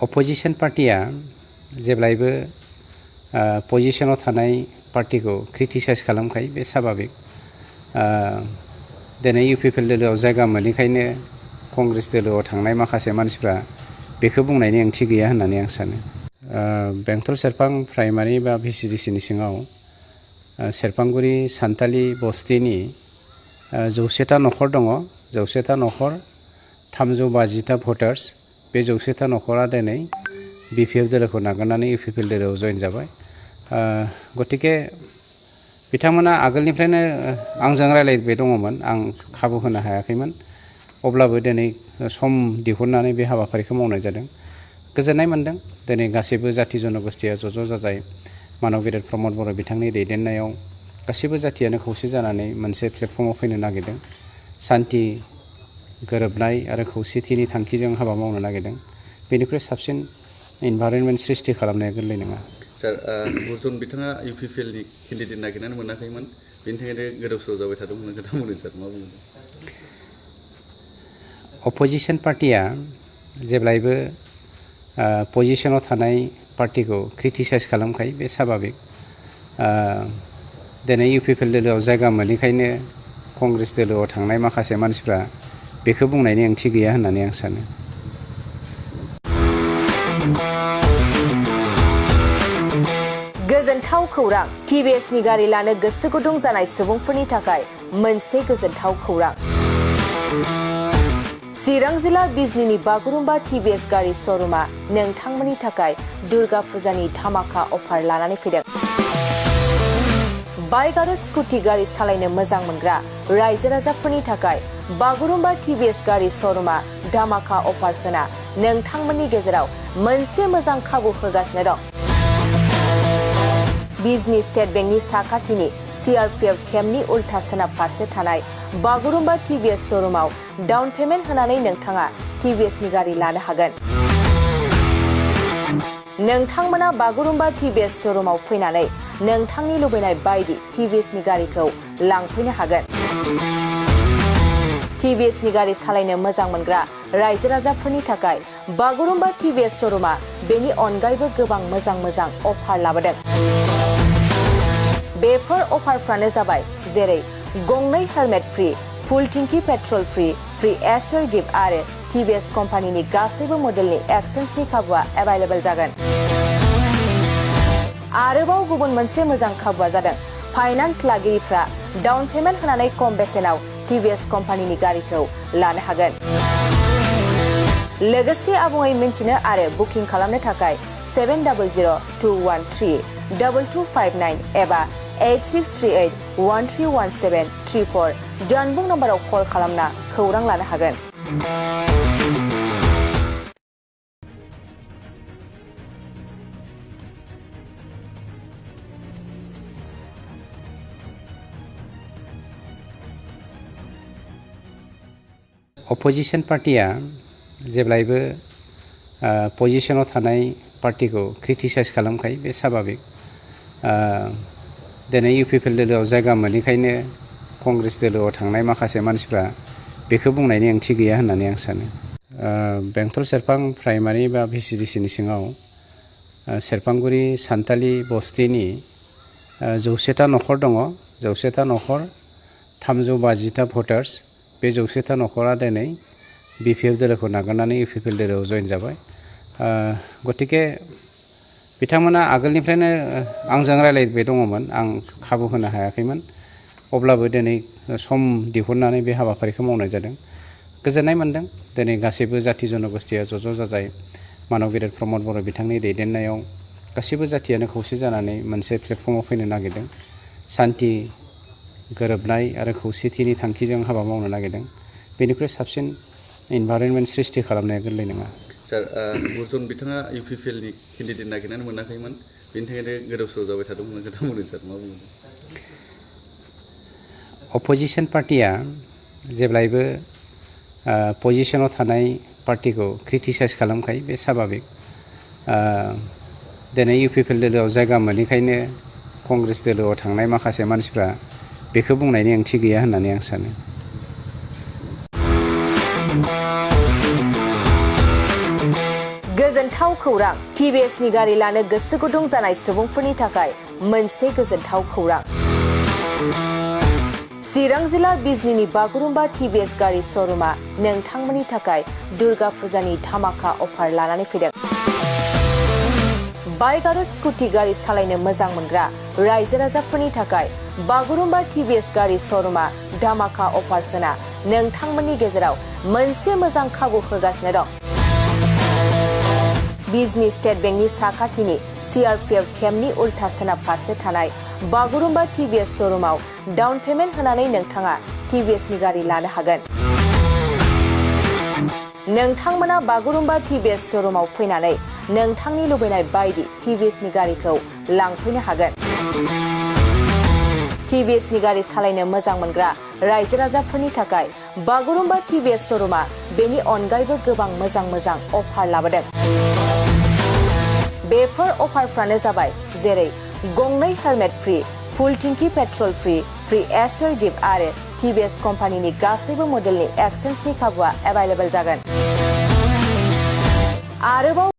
Opposition पार्टिया जेब्लायबो पजिशनाव थानाय पार्टिखौ क्रिटिसाइज खालामखायो बे स्वाभाबिक। दिनै इउपिपिएल दोलोआव जायगा मोनैखायनो कंग्रेस दोलोआव थांनाय माखासे मानसिफ्रा बेखौ बुंनायनि ओंथि गैया होननानै आं सानो। बेंटल सेरफां प्राइमारि बा भिसिडिसिनि सिङाव सेरफांगुरि सान्थालि बस्तिनि 100टा न'खर दङ। 100टा न'खर 350टा भटार्स। बे 100टा न'खरा दिनै बिपिएफ दोलोखौ नागारनानै इउपिपिएल दोलोआव जइन जाबाय। गतिके बिथांमोना आगोलनिफ्रायनो आंजों रायलायबाय दङमोन, आं खाबु होनो हायाखैमोन। अब्लाबो दिनै सम दिहुननानै बे हाबाफारिखौ मावनाय जादों। गोजोननाय मोन्दों। दिनै गासैबो जाथि जनगोष्ठीया ज' जाजाय मानव गेदेर प्रमद बर' बिथांनि दैदेननायाव गासैबो जाथियानो खौसे जानानै मोनसे प्लेटफर्माव फैनो नागिरदों। सान्थि, गोरोबनाय आरो खौसेथिनि थांखिजों हाबा मावनो नागिरदों। बेनिख्रुइ साबसिन इनभाइरनमेन्ट सृष्टि खालामनाया गोरलै नङा। सार, बुरजन बिथाङा इउपिपिएलनि केन्डिडेट नागिरनानै मोनाखैमोन, बेनि थाखायनो गोदाव सोराव जाबाय थादोंमोन। खोथा बुंदों सार, मा बुंदों? अपोजिशन पार्टिया जेब्लायबो पजिशनाव थानाय पार्टिखौ क्रिटिसाइज खालामखायो बे स्वाभाबिक। दिनै इउपिपिएल दोलोआव जायगा मोनैखायनो कंग्रेस दोलोआव थांनाय माखासे मानसिफ्रा बेखौ बुंनायनि ओंथि गैया होननानै आं सानो। गोजोनथाव खौरां। टिभिएसनि गारि लानो गोसो गुदुं जानाय सुबुंफोरनि थाखाय मोनसे गोजोनथाव खौरां। चिरां जिल्ला बिजनीनि बागुरुम्बा टिभिएस गारि श'रुमा नोंथांमोननि थाखाय दुर्गा फुजानि धामाका अफार लानानै फैदों। बाइक आरो स्कुटि गारि सालायनो मोजां मोनग्रा रायजो राजाफोरनि थाखाय बागुरुम्बा टिभिएस गारि श'रुमा धामाका अफार होना नोंथांमोननि गेजेराव मोनसे मोजां खाबु होगासिनो दं। बिजनी स्टेट बेंकनि साखाथिनि सीआरपीएफ केम्पनि उल्था सोनाब फारसे थानाय बागुरुम्बा टिभिएस श'रुमाव डाउन पेमेन्ट होनानै नोंथाङा टिभिएसनि गारि लानो हागोन। नोंथांमोना बागुरुम्बा टिभिएस श'रुमाव फैनानै नोंथांनि लुबैनाय बायदि टिभिएसनि गारिखौ लांफैनो हागोन। टिभिएसनि गारि सालायनो मोजां मोनग्रा रायजो राजाफोरनि थाखाय बागुरुम्बा टिभिएस श'रुमा बेनि अनगायैबो गोबां मोजां अफार लाबोदों। बेफोर अफारफ्रानो जाबाय जेरै गंनै हेलमेट फ्रि, फुल टिंकि पेट्रल फ्रि एसुर गिफ्ट आरो टिभिएस कम्पानिनि गासैबो मडेलनि एक्सचेन्जनि खाबुआ एभेलेबल जागोन। आरोबाव गुबुन मोनसे मोजां खाबुआ जादों फाइनान्स लागिरिफ्रा डाउन पेमेन्ट होनानै खम बेसेनाव टिभिएस कम्पानिनि गारिखौ लानो हागोन। लोगोसे आबुङै मिन्थिनो आरो बुकिं खालामनो थाखाय 7002132259 एबा 8638131734 जानबुं नम्बराव कल खालामना खौरां लानो हागोन। अपोजिशन पार्टिया जेब्लायबो पजिशनाव थानाय पार्टिखौ क्रिटिसाइज खालामखायो बे स्वाभाबिक। दिनै इउपिपिएल दोलोआव जायगा मोनैखायनो कंग्रेस दोलोआव थांनाय माखासे मानसिफ्रा बेखौ बुंनायनि ओंथि गैया होननानै आं सानो। बेंटल सेरफां प्राइमारि बा भिसिडिसिनि सिङाव सेरफांगुरि सान्थालि बस्तिनि 100टा न'खर दङ। 100टा न'खर 350टा भटार्स। बे 100टा न'खरा दिनै बिपिएफ दोलोखौ नागारनानै इउपिपिएल दोलोआव जइन जाबाय। गतिके बिथांमोना आगोलनिफ्रायनो आंजों रायलायबाय दङमोन, आं खाबु होनो हायाखैमोन। अब्लाबो दिनै सम दिहुननानै बे हाबाफारिखौ मावनाय जादों। गोजोननाय मोन्दों। दिनै गासैबो जाथि जनगोष्ठीया ज' जाजाय मानव गेदेर प्रमद बर' बिथांनि दैदेननायाव गासैबो जाथियानो खौसे जानानै मोनसे प्लेटफर्माव फैनो नागिरदों। सान्थि, गोरोबनाय आरो खौसेथिनि थांखिजों हाबा मावनो नागिरदों। बेनिख्रुइ साबसिन इनभाइरनमेन्ट सृष्टि खालामनाया गोरलै नङा। सार, बुरजन बिथाङा इउपिपिएलनि केन्डिडेट नागिरनानै मोनाखैमोन, बेनि थाखायनो गोदाव सोराव जाबाय थादोंमोन। खोथा बुंदों सार, मा बुंदों? अपोजिशन पार्टिया जेब्लायबो पजिशनाव थानाय पार्टिखौ क्रिटिसाइज खालामखायो बे स्वाभाबिक। दिनै इउपिपिएल दोलोआव जायगा मोनैखायनो कंग्रेस दोलोआव थांनाय माखासे मानसिफ्रा बेखौ बुंनायनि ओंथि गैया होननानै आं सानो। गोजोन गोजोनथाव खौरां टिभिएसनि गारि लानो गोसो गुदुं जानाय सुबुंफोरनि थाखाय मोनसे गोजोनथाव खौरां चिरां जिल्ला बिजनीनि बागुरुम्बा टिभिएस गारि श'रुमा नोंथांमोननि थाखाय दुर्गा फुजानि धामाका अफार लानानै फैदों। बाइक आरो स्कुटि गारि सालायनो मोजां मोनग्रा रायजो राजाफोरनि थाखाय बागुरुम्बा टिभिएस गारि श'रुमा धामाका अफार होना नोंथांमोननि गेजेराव मोनसे मोजां खाबु होगासिनो दं। बिजनी स्टेट बेंकनि साखाथिनि CRPF केम्पनि उल्था सोनाब फारसे थानाय बागुरुम्बा टिभिएस श'रुमाव डाउन पेमेन्ट होनानै नोंथाङा टिभिएसनि गारि लानो हागोन। नोंथांमोना बागुरुम्बा टिभिएस श'रुमाव फैनानै नोंथांनि लुबैनाय बायदि टिभिएसनि गारिखौ लांफैनो हागोन। टिभिएसनि गारि सालायनो मोजां मोनग्रा रायजो राजाफोरनि थाखाय बागुरुम्बा टिभिएस श'रुमा बेनि अनगायैबो गोबां मोजां अफार लाबोदों। बेफोर अफारफ्रानो जाबाय जेरै गंनै हेलमेट फ्रि, फुल टेंकि पेट्रल फ्रि एसुर गिफ्ट आरो टिभिएस कम्पानिनि गासैबो मडेलनि एक्सचेन्जनि खाबुआ एभेलेबल जागोन। आरोबाव